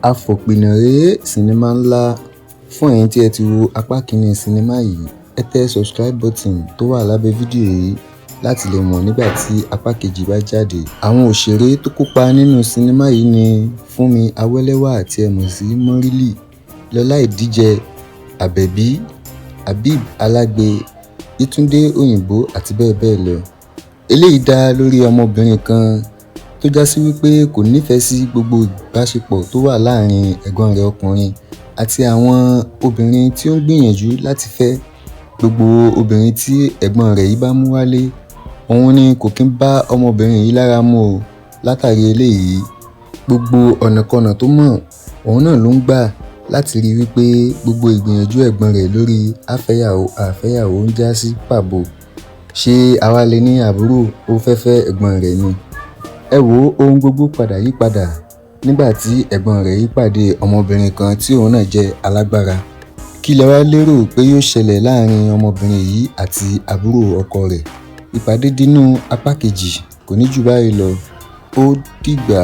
Àfòpiná rèé, sinimá ńlá. Fún ẹ̀yin tí ẹ ti wo apá kìíní sinimá yìí, ẹ tẹ subscribe button tó wà lábẹ́ fídíò yìí láti lè mọ̀ nígbà tí apá kejì bá jáde. Àwọn òṣèré tó kópa nínú sinimá yìí ni Fúnmi Awẹ́lẹ́wà tí ẹ mọ̀ sí Mọ́rílì, Lọlá Ìdíjẹ, Àbẹ̀bí, Habeeb Alágbe, Yétúndé Òyìnbó àti bẹ́ẹ̀ bẹ́ẹ̀ lọ. Eléyìí dá lórí ọmọbìnrin kan tó já sí wípé kò nífẹ̀ẹ́ sí gbogbo ìbáṣepọ̀ tó wà láàrin ẹ̀gbọ́n rẹ̀ ọkùnrin àti àwọn obìnrin tí ó ń gbìyànjú láti fẹ́. Gbogbo obìnrin tí ẹ̀gbọ́n rẹ̀ yìí bá mú wálé, òun ni kò kí ń bá ọmọbìnrin yìí lára mu o. Látàrí eléyìí, gbogbo ọ̀nàkọnà tó mọ̀, òun náà ló ń gbà láti rí wípé gbogbo ìgbìyànjú ẹ̀gbọ́n rẹ̀ lórí àfẹ́yàwó àfẹ́yàwó ń já sí pàbó. Ṣé àwa lè ní àbúrò ó fẹ́ fẹ́ ẹ̀gbọ́n rẹ̀ ni? Ẹ wo, ohun gbogbo padà yí padà nígbà tí ẹ̀gbọ́n rẹ̀ yìí pàdé ọmọbìnrin kan tí òun náà jẹ́ alágbára. Kí lẹ wá lérò pé yóò ṣẹlẹ̀ láàrin ọmọbìnrin yìí àti àbúrò ọkọ rẹ̀? Ìpàdé dínú apá kejì kò ní jù báyìí lọ. Ó dìgbà.